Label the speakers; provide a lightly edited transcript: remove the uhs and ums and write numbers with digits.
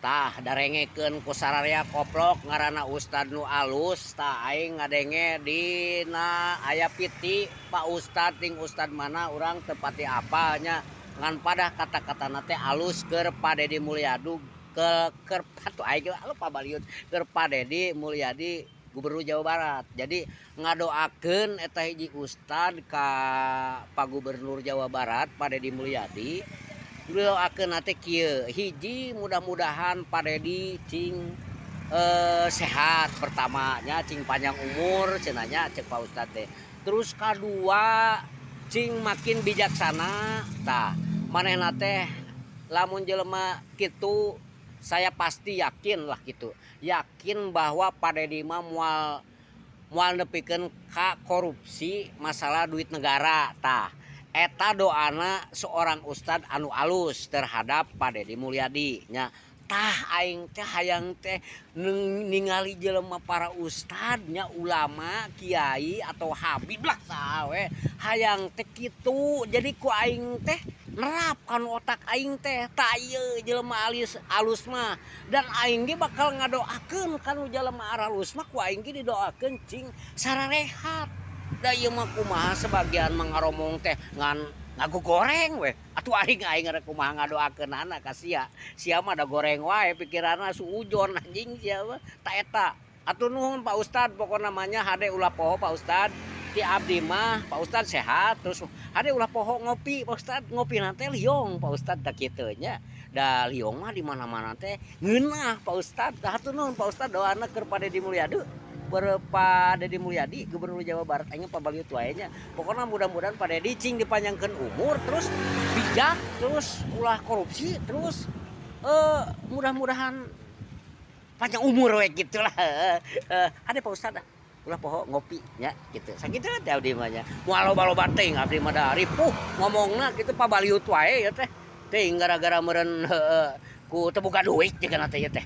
Speaker 1: Tah, darengekeun ku sararea koplok ngaranna ustad nu alus. Tah, aing ngadenge dina aya piti Pak Ustad ting ustad mana urang teu pati apal nya, ngan padah kata-katana teh alus keur Pak Dedi Mulyadi ke keur atuh aing lupa baliut keur Pak Dedi Mulyadi, Gubernur Jawa Barat. Jadi ngadoakeun eta hiji ustad ka Pak Gubernur Jawa Barat, Pak Dedi Mulyadi. Doakeun teh kieu: hiji, mudah-mudahan Pak Dedi cing sehat pertamanya, cing panjang umur cenah nya, cek Pak Ustad teh. Terus kadua, cing makin bijaksana. Tah, manehna teh lamun jelema kitu saya pasti yakin lah gitu, yakin bahwa Pak Dedi mah moal moal nepikeun ka korupsi masalah duit negara. Tah, eta doana seorang ustad anu alus terhadap Pak Dedi Mulyadi nya. Tah, aing teh hayang teh ningali jelema para ustad nya, ulama, kiai atau habib lah, saha we, hayang teh kitu. Jadi ku aing teh nerap kan otak aing teh, tah, ieu jelema alis alus mah, dan aing ge bakal ngadoakeun kanu jelema aralus mah, ku aing ge didoakeun cing sararehat. Da ieu mah kumaha, sebagian mah ngaromong teh ngan ngagogoreng we. Atuh aing aing rek kumaha ngadoakeunana ka sia? Sia mah da goreng wae pikiranna, suujon anjing sia mah. Ta eta. Atuh nuhun, Pak Ustad, pokona mah nya hade ulah poho, Pak Ustad. Ti abdi mah Pak Ustad sehat, terus hade ulah poho ngopi, Pak Ustad, ngopi teh liong, Pak Ustad, tah kitu nya. Da liong mah di mana-mana teh ngeunah, Pak Ustad. Tah, hatur nuhun, Pak Ustad, doana keur Pak Dedi Mulyadi. Pak Dedi Mulyadi, Gubernur Jawa Barat. Aing pabaliut wae nya. Pokoknya mudah-mudahan Pak Dedi cing dipanjangkeun umur, terus bijak, terus ulah korupsi, terus mudah-mudahan panjang umur we gitulah. Ada Pak Ustad, ulah poho ngopi nya gitu. Sakitu teh abdi mah nya. Moal loba-loba teuing, abdi mah da ripuh ngomongna kitu, pabaliut wae ya teh. Teuing gara-gara meureun ku teu boga duit jeung teh teh.